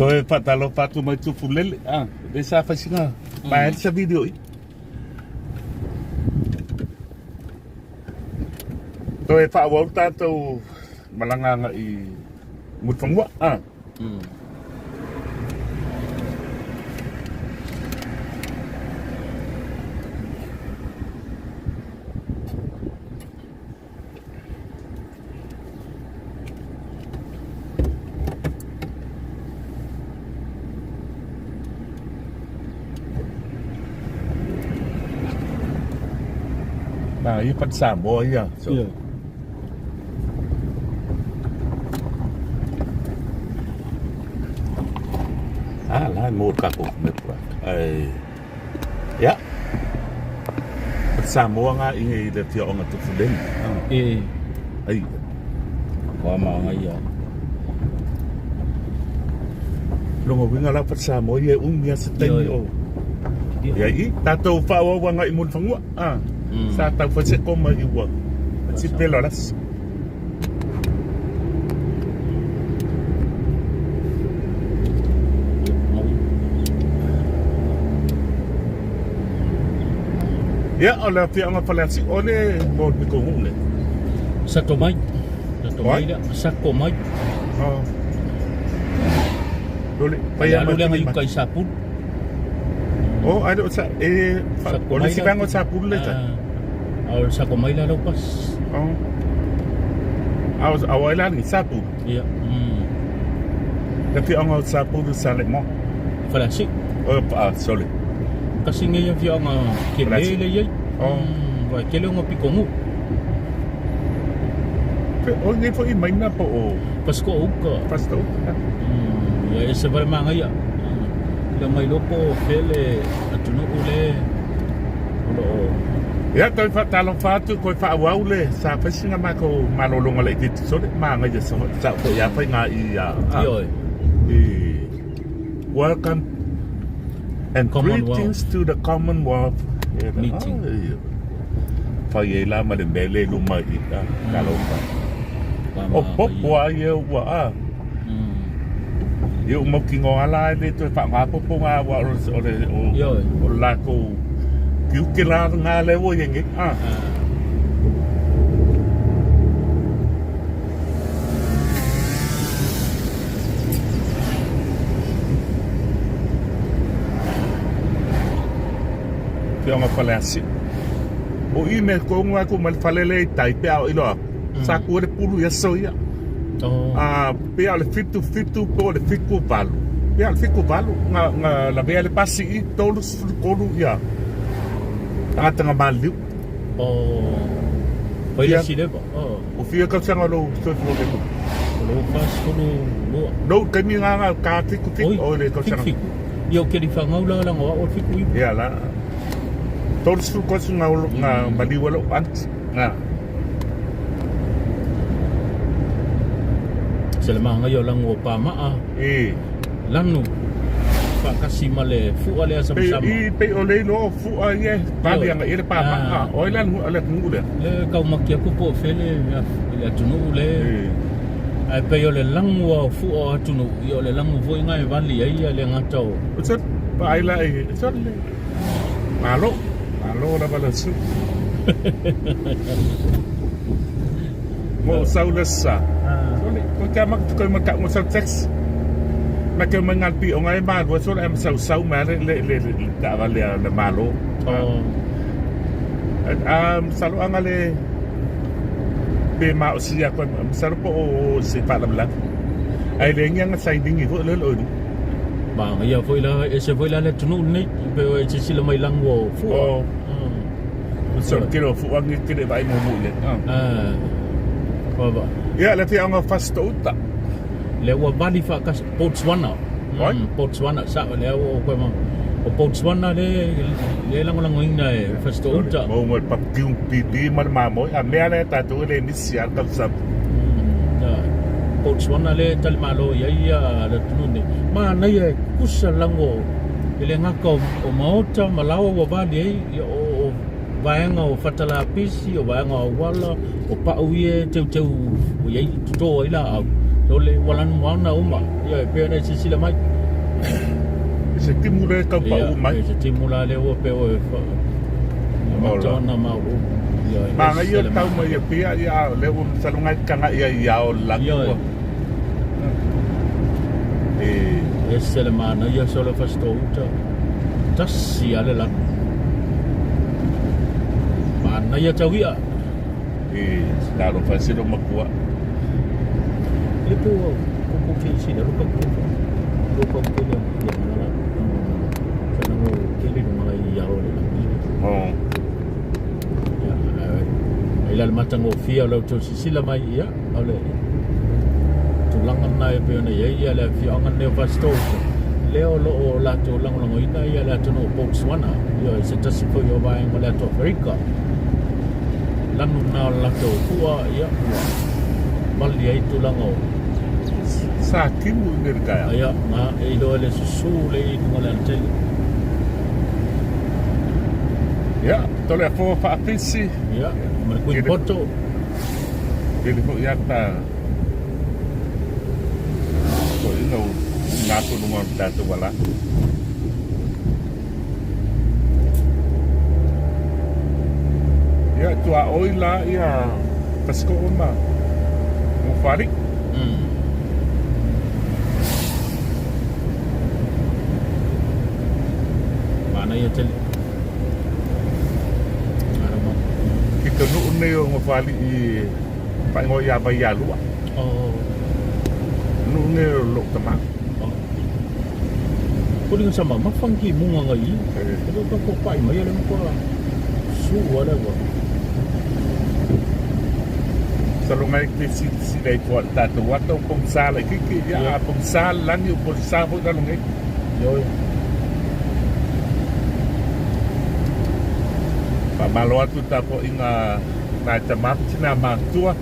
Toe faatalofa atu mai Tufulele, ah, le sa faisiga pae sa video i. Toe faaauau tatou malaga agai Mulifanua, ah. Na ia pat Samoa ia. So. Yeah. Ah, la mo ka ko me pura. Ai. Ia. O Samoa ngā inge i le fia-onga Tufuleni. E. Ai. Wa maanga ia. Longa winga la pa Samoa ia umi a se taimi o. Ia i tātou whaawau anga i Mulifanua. Ah. Sa tau fa se koma i ua. Si pelo las. Ia, o le afioaga Faleasiu, o le mo le pito le. Sato mai. Sato mai lea. Sako mai. Oh. Lole, paia mai. Lole ngai kai sapulu. Oh, ai o sa e o le sivanga o sapulu le ta. A o le sako mai la lau pas. Oh. A o a o la ni sapulu. Ia. Le afioaga o sapulu sa le mo. Faleasiu. Oh, ah, sorry. Kasi ngai afioaga tele le iai. Oh. Vai tele o pikongu. O nei foi mai na po o Pasko uka. Pasko uka. Ia e se vale manga ia. Le mai lopo fele atunuu le o lo o Ia, toe faatalofa atu, koe faaauau le sa faisiga matou malologa laitiiti sole, magaia sa sa foi a faiga i a a Ioe. i welcome and Commonwealth. greetings to the Commonwealth Meeting. Fai ai la ma le mea le luma i a talofa. O popo a ia ua a. Ia ua mautinoa la e le toe faamaopoopo ngā ua o le o le latou tiute la ngā lea ua i ai nei. Ah. Afioga Faleasiu. O i me ko ngā ku ma le fale le i tai pe ao ilo aku. Sa ku le pulu ia so ia. Oh. A pe ao le fitu fitu po le fiku valu. Pe ao le fiku valu nga nga la vea le pasi i tolu sefulu tolu ia. Tagata nga maliu. Oh. Pai le si leva. Oh. O fia tausaga lou soifua ke ku. O lou fasefulu lua. Lou taimi nga nga ka fiku fiku o le tausaga. Fiku. Ia o ke whangau la la ngoa o fiku i. Ia la. 33 nga nga maliu a lou aunty. Nga. Se le maanga ia o langu o pāmaa. E. Lanu. Whaakasi ma le fua lea sama sama. I pei o le iloa o fua ia pali anga i le pāmaa. O ai la le atunuu lea? Le kaumaki aku po o fele le atunuu le. Ae pei o le lagu a o fua o atunuu, ia o le lagu foi nga e vali ai ia le gata o. O se paai la i se le malo, malo lava le su. Mo sau le sa. Sole, ko kia mak ko ma ka mo sau tax. Ma ke ma ngal pi o ngai ma lo sole am sau sau ma le le le le ta va le le malo. Oh. Um salo anga le pe ma o sia ko salo po o se fa la la. Ai le ngia nga sai dingi fo le lo. Ma ia foi la e se foi la le tunu nei pe o e se sila mai langu o fu. Oh. So ke lo fu angi ke le vai mo mo le. Ah. Baba. Ia le afioaga o Fasitouta. Le ua vali faakasi Botswana. Oi? Botswana sa le ua koe ma o Botswana le le lagolagoina e Fasitouta. Mo mo pa piu pipi ma le mamoe a mea le tatou le nisi a tausaga. Botswana le talimalo i ai ia le atunuu nei. Manaia e kusa lago i le gaka o maota ma laoa ua vali ai ia o vaega o Fatalapisi, o vaega o Auala, o Pau ia e teuteu i ai toto ai laau. Sole ua lanu maona uma. Ia e pei ona e silasila mai. E se timu lea e tau paʻu mai. Ia, e se timu la lea ua pei ua amata ona mauluulu. Ia, e Manaia le tau mai e pia, ia, a o lea ua masalo ngai tagaʻi ai i ao o le lagi ua. E. Ese le manaia sole Fasitoo-uta. Tasi lava le lanu. Manaia tau i'a. E talofa e se lou matua. Le po ko ko ke si le ko ko ko ko ko le ya na la sa na ngo ke le no la ya o le la Oh. Ya ai la mata ngo fia lo to sisila mai ia o le tulaga na e pe ona ia ia le afioaga nei o Fasitoo-uta lea o lo o latou lagolagoina ia le atunuu o Botswana ia se tasi foi o vaega o le atu Aferika. Lanu na o le latou fua, ia, ua mali ai tulaga o. Sa timu i nei le taeao. Ia, na, e iloa e le susu le i luga o le alatele. Ia, Toleafoa faafisi. Ia, ma le kui poto. Tele foi ia ta toeaiina o uga atu i luga o le tatou ala. Ia, tuaoi la ia Fasitoouta ma Nofoalii. Manaia tele. Arama. I te nuu nei o Nofoalii faaigoa ia Vaialua. Oh. Nuu nei o lou tama. Oh. Kuli sa ma mafan ki munga ngai. E lo ko pai mai le mo su wala wa. Salo ngai te si si lei po tatou ata o pongsa le kiki ia a pongsa lani o pongsa fo talo ngai. Yo. Faamalo atu tapuaiga nai tama ma tina matutua.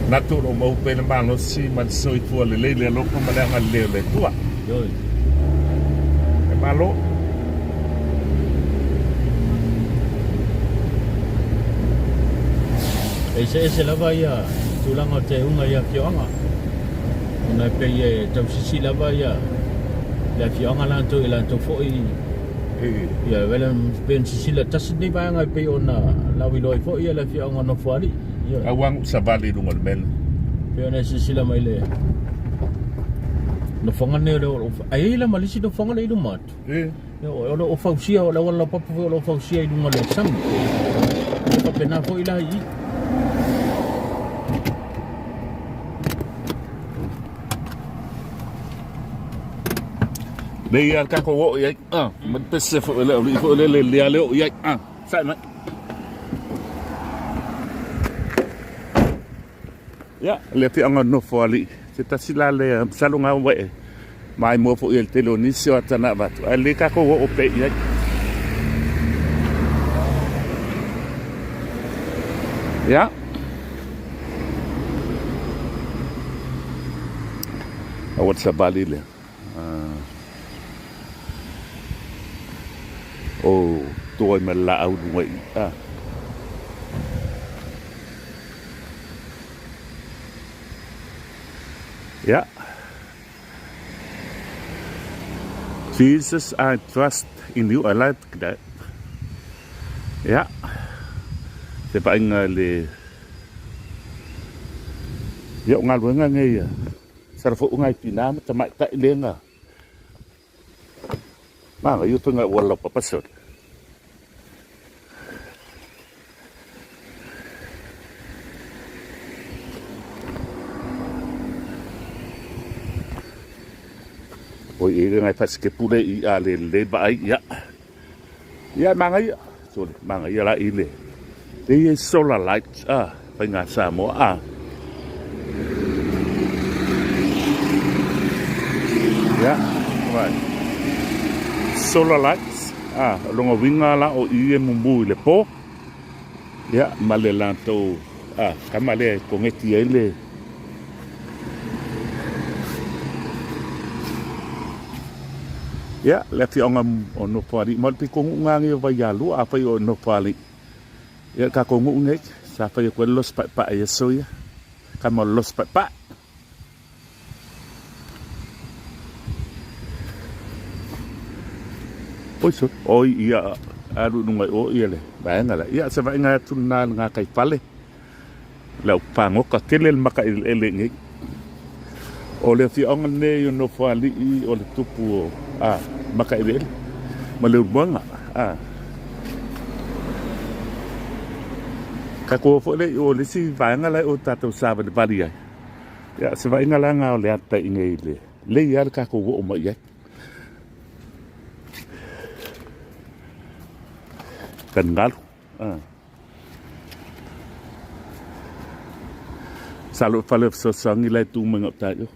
Manatu o lo o maua pea le malosi ma le soifua lelei le alofa ma le agalelei o le Atua. Ioe. E malo. E eseese lava ia tulaga o te unga i afioaga ona e pei e tausisi lava ia le afioaga latou i latou foi ia vele pei ona sisila tasi lenei vaega e pei ona lauiloa ai foi le afioaga o Nofoalii. Ioe. Aua gu savali i luga o le mea lea. Pei ona e silasila mai le nofoaga lenei o lea o ae i ai la ma le isi nofoaga lea i luma atu. E. O lo o fausia, o le auala laupapa foi o lo o fausia i luga o le sami. E faapena foi la i i. Nei ia tatou oo i ai. Ah, ma pese foi le oli foi le le le le oo i ai. Ah, sai mai. Ia, le afioaga o Nofoalii, se tasi la lea masalo ga ua e maimoa foi i le tele o nisi o ata na avatu, ae lelei tatou oo pea i ai. Ia. Aua le savali lea. O toa i ma le laau i luga i i. Ah. Yeah. Jesus, I trust in you. I like that. Yeah. Se vaaiga le Ia o galuega nei a Salafoʻu ngai tina ma tamaitai le nga Manaia faiga ua laupapa sole. Oi e ngai fasikepu le i a le le vaai ia. Ia manaia, sole manaia la i le. Le i solar lights a faiga Samoa a. Ia, right. Solar lights a longa winga la o i e mumu i le po. Ia, ma le latou a kama lea e kongeti ai le Ia, le afioaga o Nofoalii, ma o le pito nuu lena nei o Vaialua, afai o Nofoalii. Ia, le tatou nuu nei, sa fai atu ai le losi paepae i aso ia. Kama o le Losi Paepae. Oi so, oi ia alu i luga i o ia le vaega lea. Ia se vaaiga atu lena i le gataifale. Le au pagoka tele le maka eleele i nei. O le afioaga lenei o Nofoalii o le tupu o a Makaeleele ma Leulumoega. A. Tatou o foi lea i o le isi vaega la e o tatou savalivali ai. Ia, se vaaiga la lena o le ata i inei i le lei lava le tatou oo mai i ai. Taligalu. Ah. Masalo o fale o fesoasoani la e tu mai gauta i o.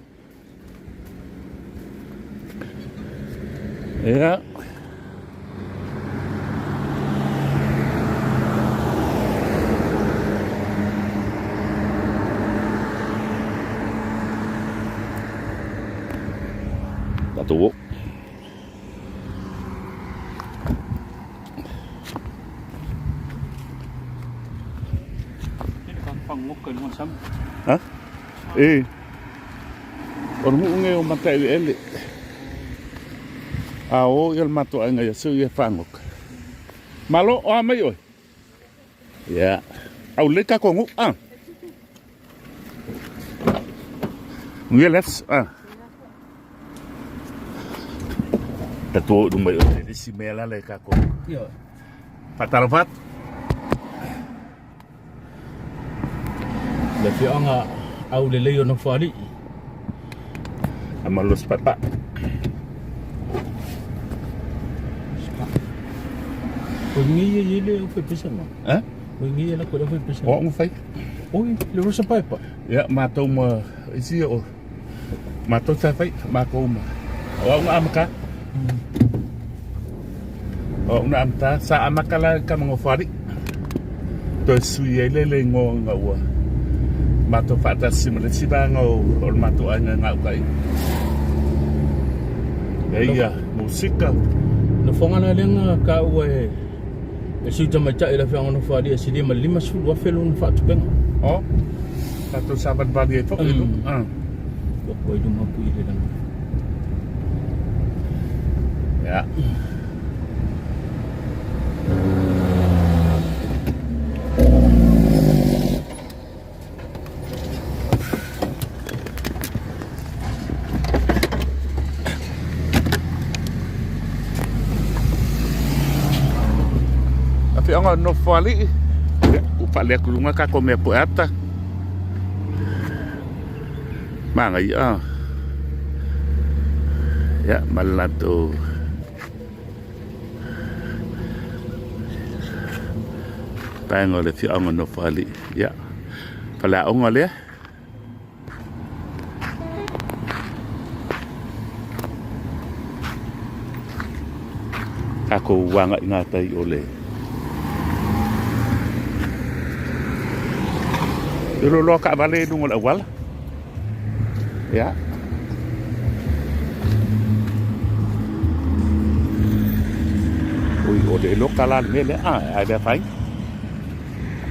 Ia. Tatou o. Ha? E. O le nuu nei o Mataeleele. A o ia le matou aiga ia seu ia faagoka. Malo, o a mai oe? Ia. Au lelei tatou nuu. Ah. Manuia le aso. Ah. Tatou o i luma i o le isi mea la le tatou. Ioe. Faatalofa atu. Le afioaga aulelei o Nofoalii. A ma Losi Paepae. O ngi ye le o fe pesa ma. Eh? O ngi ye la ko le fe pesa. O au fai. Oi, le rosa paepae. Ia, matou ma isi o matou sa fai, matou ma o au na amata. O au na amata, sa amata la i Kamangofari. Toe sui ai le le igoa ina ua matou faatasi ma le isi vaega o le matou aiga i gauta i. E ia musika. Nofoaga la lea na taua e le sui tamaitai o le afioaga o Nofoalii e silia ma le 50,000 lona faatupega. O, tatou savalivali ai foi i luga. Ua koe i luma pui le lagi. Ia. Afioaga o Nofoalii, ia, ua faale atu i luga tatou mea pueata. Manaia. Ia, ma le latou vaega o le afioaga o Nofoalii. Ia, faleaoga lea. Tatou agai gatai o le Loa taavale i luga o le auala. Ia. Ui, o le loka la le mea lea. Ah, ai lea fai.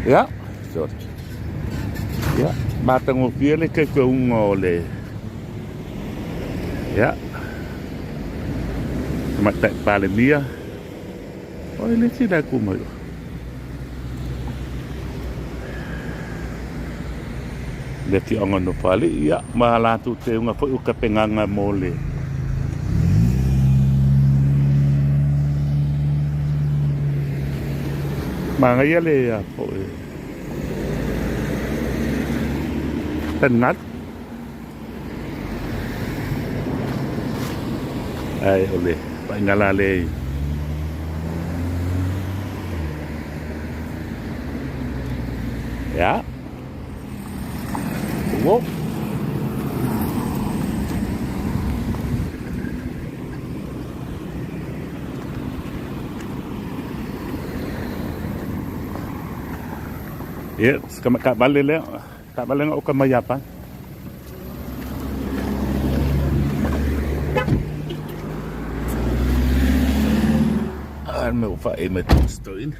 Ia, sorry. Ia, matagofie le teuteuga o le ia Tamaitai Palemia. O le isi la e tu mai. Le afioaga o Nofoalii, ia, ma latou teuga foi o tapenaga mo le manaia le foi taligalu. Ae o le vaaiga la lea i Ia. Uou. Ia, si taavale lea, taavale na oka mai Iapani. Ah, le mea ua faaei mai toina.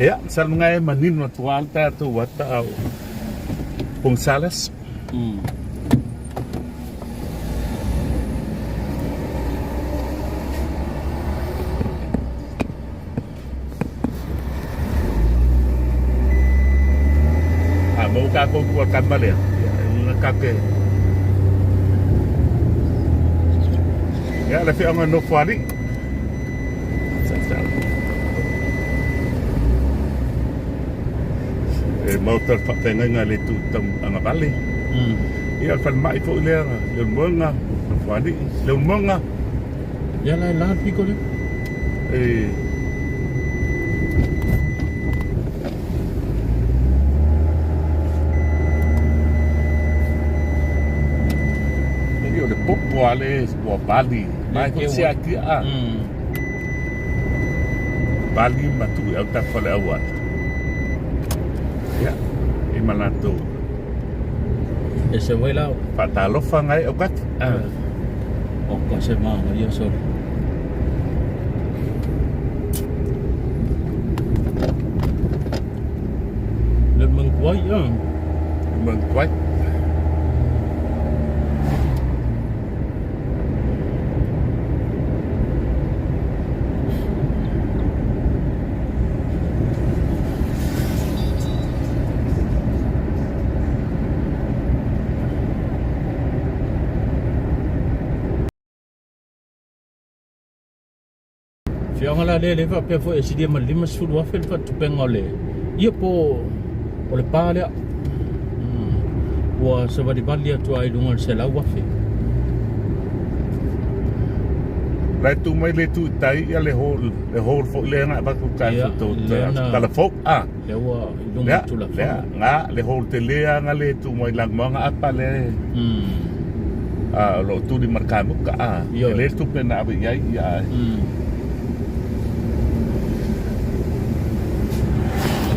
Ia, masalo lena e manino atu lava le tatou ata o Gonzales. A maua tatou tua tama lea, ia, e uiga tatou te... Ia, le afioaga o Nofoalii. E maota le faafeagaiga le tu agavale. Ia, le falemai foi lea, Leulumoega, Nofoalii, Leulumoega. Ia la e la le piko lea. E E o le popo a le ua pali. Mai ko se atia a. Pali ma tu au ta fale au ala. Ia, e malatou. E se wai lau. Faatalofa ngai au kati. Ah. O ko se ma ia sorry. Le meng kuai ya. Meng kuai. Afioaga la lea, lea faapea foi e silia ma le 50,000 le faatupeina o le ia po o le pa lea. Ua savalivali atu lava i luga o le 100,000. La e tu mai le tu i tai ia le hall, le hall foi lea na avatu tai Ia, to lea na- tala fou. Ah. Lea ua i luga Lea, o Tulafono. lea, nga le hall tele lava nga le tu mai lagomaga apa le a o lo o tuli ma le kamuka a. Ioe. E le tupe na ave i ai ia ai.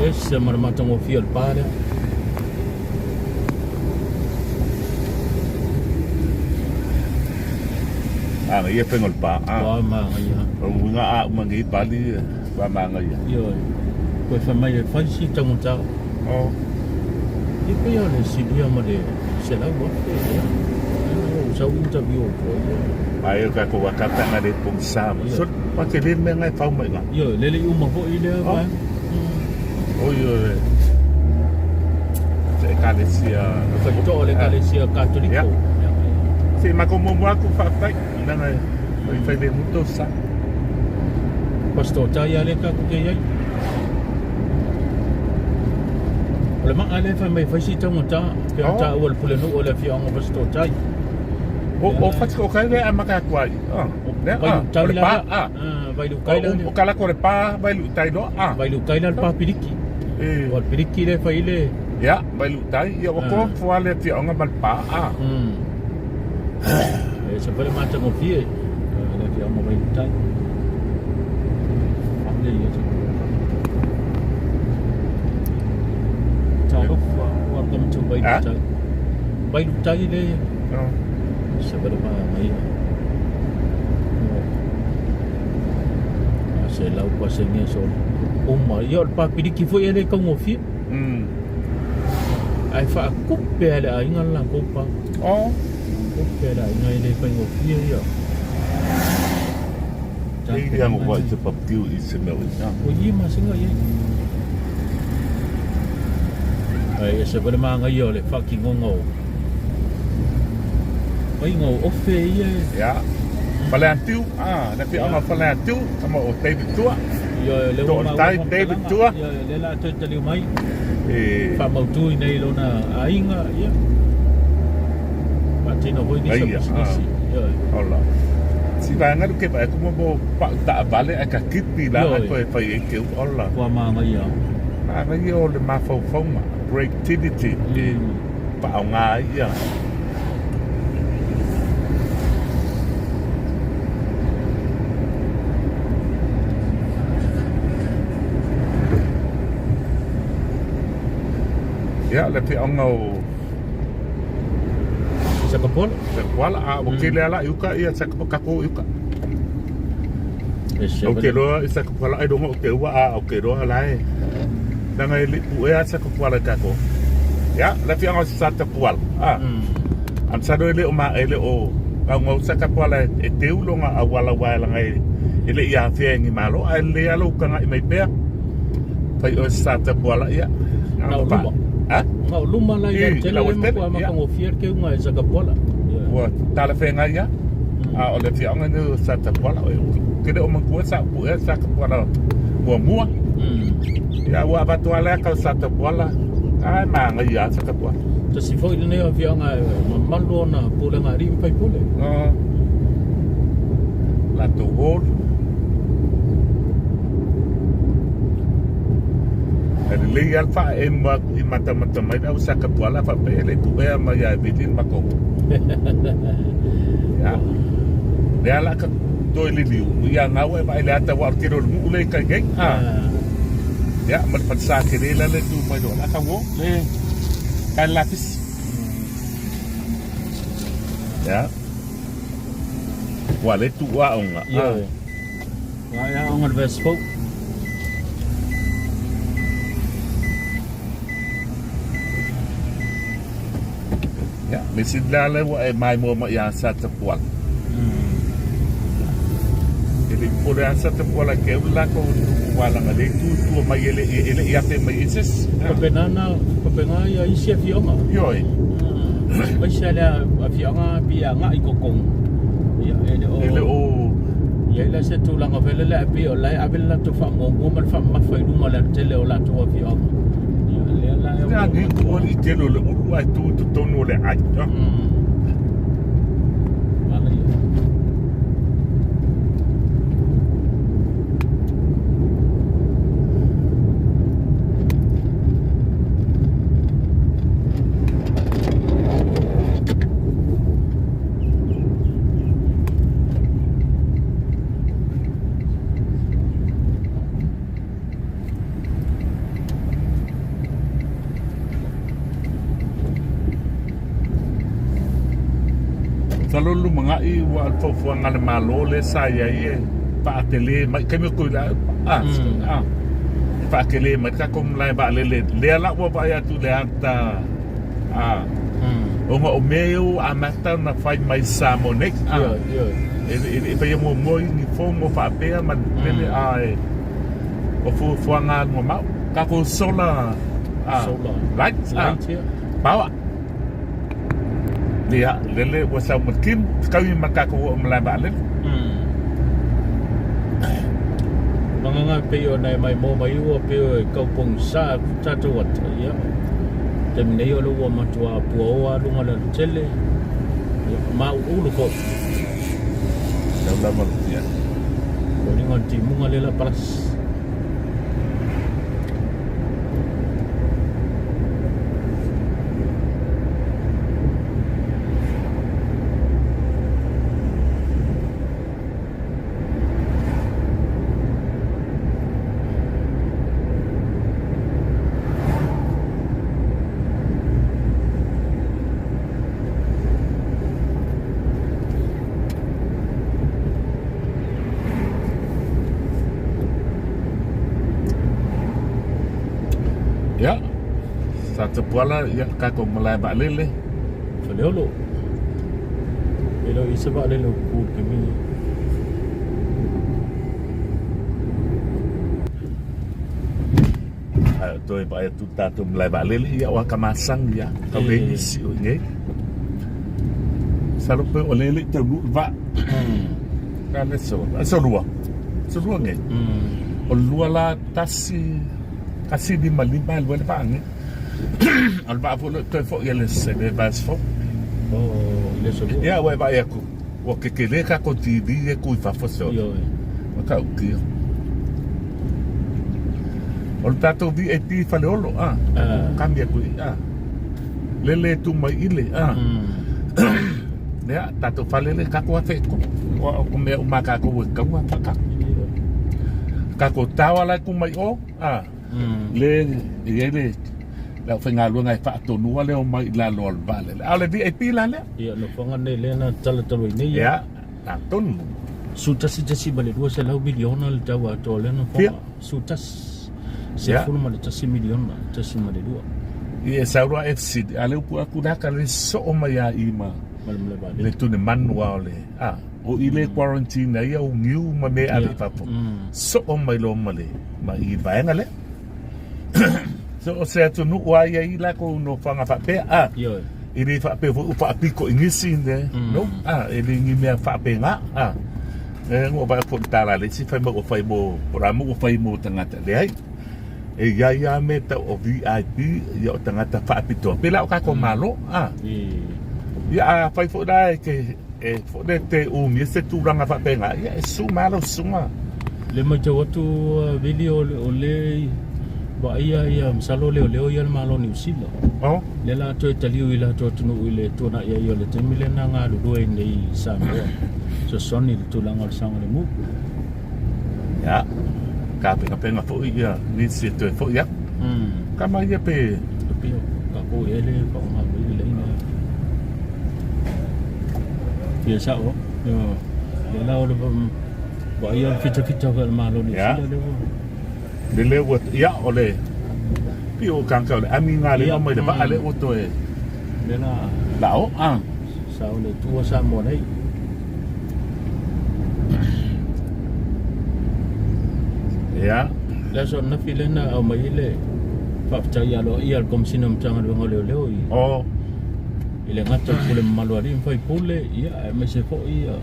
Ese ma le matagofie o le pa lea. A na ia faiga o le pa a. Ua magaia. O le uiga a uma nei pali ua magaia. Ioe. Koe fai mai e fai si taugata. Oh. Ia pei o le silia ma le 100,000 ia. Ua sau interview o foi ia. Ai o tatou akata nga le pongisa ma. Ioe. So, pa te le mea nga e fau mai nga. Ioe, lele i uma foi lea Oh. vaega. Oi o le se ekalesia. Faitoa o le ekalesia Katoliko. Ia. Ia. Se matou muamua atu faafetai leaga e fai le mutu sa. Pastor Tai a lea tatou te i ai. O le maa lea e fai mai fai si taugata, pe a Oh. taua le pulenuu o le afioaga o Pastor Tai. O o fati o kai le amata atu ai. Ah. Le ah. O le pa ah. Vailukai la O kala ko le pa Vailuutai loa ah. Vailuutai la le pa piliki. E. O le piliki lea e fai le Ia, Vailuutai, ia ua Ah. tofu le afioaga ma le pa ah. E se foi le matagofie le afioaga o Vailuutai. Faale ia te. Talofa, welcome to Vailuutai. Vailuutai le Oh. se foi le magaia. A se lau pasenge so uma. Ia o le papiliki foi e le taugofie. Ae faakupe lava e le aiga le latou pa. Oh. Kupe le aiga e le faigofie ia. E i ango wai te paptiu i se mea ui. O ia masinga ia. Ai e se foi le magaia o le faatinoga o faiga o ofe ia e. Ia. Faleatiu, ah, le afioaga o Faleatiu, tama o David Tua. Ioe, lea ua maua Toatai David Tua. Ioe, lea o le a toe taliu mai. E faamautu i nei lona aiga, ia. Faatino foi nisi o pisinisi. Ioe. Ola. Si vaega le ke vaai atu mo pau taavale ae ka kipi la Ioe. toe fai ai ke ola. Ua magaia. Magaia o le mafaufauga, creativity e faaaoga ai ia. Ia, le afioaga o Sakapuala. Sakapuala, a ua tele lava la i uka ia Sakapuala, tatou i uka. Ou te iloa i Satapuala ailoga o te ua a ou te iloa la e leaga e le i puea Satapuala i tatou. Ia, le afioaga o Satapuala, a. A masalo e le o ma e le o gaugau Satapuala e teu lona auala aua e leaga e le i afea e ni Malo ae lelei lava lou tagai mai pea. Fai oe Satapuala, ia. Na o luma. A? Na o luma la i Lauatele e matua matagofie le teuga e Satapuala. Ua talafeagai lava. A o le afioaga lenei o Satapuala, ou te le o manatua sa ou puea Satapuala muamua. Ia ua avatu lava le ata o Satapuala, a e manaia lava Satapuala. Tasi foi lenei o afioaga e mamalu ona pulega a alii ma faipule. Latou hall. E lelei lava le faaemu atu i matamata mai le au Satapuala faapea e le i puea mai ia e vili le matou hall. Ia. Lea la ka toe liliu ia gau e vaai le ata aua o le tele o le nuu lea i tai nei. Ah. Ia ma le falesa tele la le tu mai loa la ka uo le kai lapisi. Ia. Ua le tu aoga. Ia. Ua aoga le vesi fou. Ia, me sili la lea ua e maimoa mai ia Satapuala. E le i popole lava Satapuala i te ulu latou aua leaga o lea e tu i tua mai e le i e le i afe mai ai se isi. Faapena na, faapena ia isi afioaga. Ioe. Aemaise le afioaga pei e agai i totonu. Ia, e le o E le o i ai la se tulaga foi lele ae pei o la e ave le latou faamuamua ma le faamamafa i luma o le alatele o latou afioaga. Ia, lea la e Lea nei ua i tele o le ulu ae tu i totonu o le ai. Masalo le lumanai ua o le faufauaga a le Malo lea sa i ai e faatele mai taimi o Tuilaepa a a e faatele mai le tatou malae vaalele lea la ua vaai atu i le ata a ona o mea ia ua amata ona fai mai Samoa nei a e le i faia muamua uniform faapea ma le a e O fuafuaga alu mamao. Tatou solar Solar. lights. Light, ia. Power. Ia, lele ua sau ma le timu, fetaui ma tatou oo i malae vaalele. Magaga e pei ona e maimoa mai ua pei e tau pogisa tatou ata, ia. Taimi nei o lea ua matua puaoa luga o le alatele, ia, mauulu foi. Tau lava ia. Foliga o le timuga lea la palasi. Ia, sa tapuala ia tatou malae vaalele. Faleolo. E le o i ai se vaalele o ku i le taimi lenei. Ae o toe vaai atu tatou malae vaalele, ia o aka masani lava, tau leai nisi o i inei. Masalo pe o lea e le i taunuu le vaa. A le aso, aso lua, aso lua nei. O le lua la tasi, tasi lima lima e alu ai le vaa nei. O le vaa foi lea e toe foi e le le vaiaso fou. I le aso lua. Ia ua e vaai atu, ua tetele tatou TV ia e tu i fafo soo. Ioe. Matautia. O le tatou VIP i Faleolo, a. Kami atu i, a. Lele tu mai i le, a. Lea, tatou fale le, tatou afe i tonu. O mea uma a tatou e taua faatasi. Tatou tawa la e tu mai o, a. Le, e i ai le, le aufaigaluega e faatonua le omai i lalo o le vaalele. A o le VIP la lea. Ia, nofoaga nei lea na tatala talu ai nei. Ia, na tonu. 11.2 miliona le tau atoa o lea Fia? nofoaga. 11 Ia. 11 miliona, 1.2. Ia e sau loa FC, a le upu aku le aka le soo mai a i ma Ma le malae le vaalele. tune manu a o le a o i le quarantine ai au niu ma me ave i fafo. Soo mai loa ma le ma i le vaega lea. So o se atunuu a ia i lakou nofoaga faapea a Ioe. e le faapea foi ua faapito i nisi ne no a e le ni mea faapena a e ua vaai foi i le tala a le isi fai mai ua fai mo po o le a mo ua fai mo tagata leai e i ai lava mea tau o VIP ia o tagata faapitoa pei la o tatou Malo a ia a fai foi la e te e foi le te umia se tulaga faapena ia e su mai lava lau susuga. Le matau atu Vili o le vaaia ia masalo leoleo ia le Malo o Niu Sila. Oh. Lea la toe taliu i latou atunuu i le tuanai ai o le taimi lea na galulue ai nei i Samoa. Fesoasoani i le tulaga o le saogalemu. Ia, tapenapena foi ia nisi e toe foi atu. Kama ia pe... Pei o tatou ea le faaaoga mai le laina. Ia sao, lea la o le vaaia o le fitafita foi a le Malo o Niu Sila lea ua... Le lea ua, ia o le pei o kanka o le ami ngā le mai le vaa le ua toe Le la la o a sao le tua Samoa nei. Ia. Le aso ananafi lea na aumai ai le faafetai aloaia a le Komesina o Matagaluega o Leoleo i Oh. i le gata o le pule mamalu a alii ma faipule, ia aemaise foi ia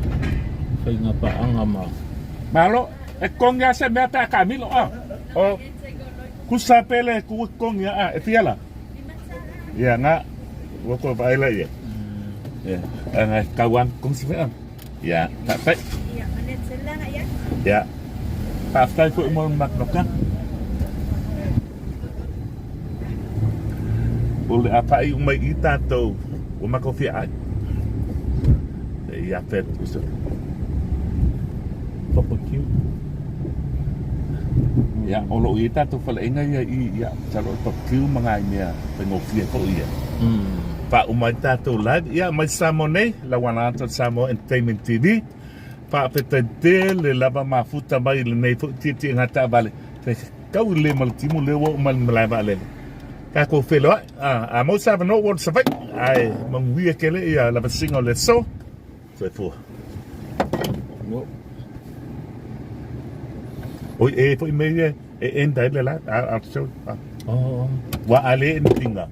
faiga paaga ma Malo, e kongi a se mea pe a kamilo a. O kusa pele ku kongi a e fia la. Ia nga ua koe vaai la ia. Ia, nga kauan kong si fea. Ia, faafetai. Ia, manet sela ia. Ia. Faafetai foi mo le matinoka. O le a faaiu mai i tatou ua matou fia ai. Ia fe uso. Barbecue. Ia, o loo i ai tatou faleaiga ia i ia, masalo o le barbecue ma nai mea faigofie foi ia. Faauma ai tatou live, ia mai Samoa nei, lauana atu o le Samoa Entertainment TV. Faafetai tele lava mafuta mai i lenei foi tietiega taavale. Tau i le ma le timu lea ua oo mai le malae vaalele. Tatou feiloai, a, a maua se avanoa ua o le Savaii, ae manuia tele ia lavasiga o le aso. Soifua. No. Oi, e foi mea ia e end ai le live. I'll show you. Oh. Ua a le end inga.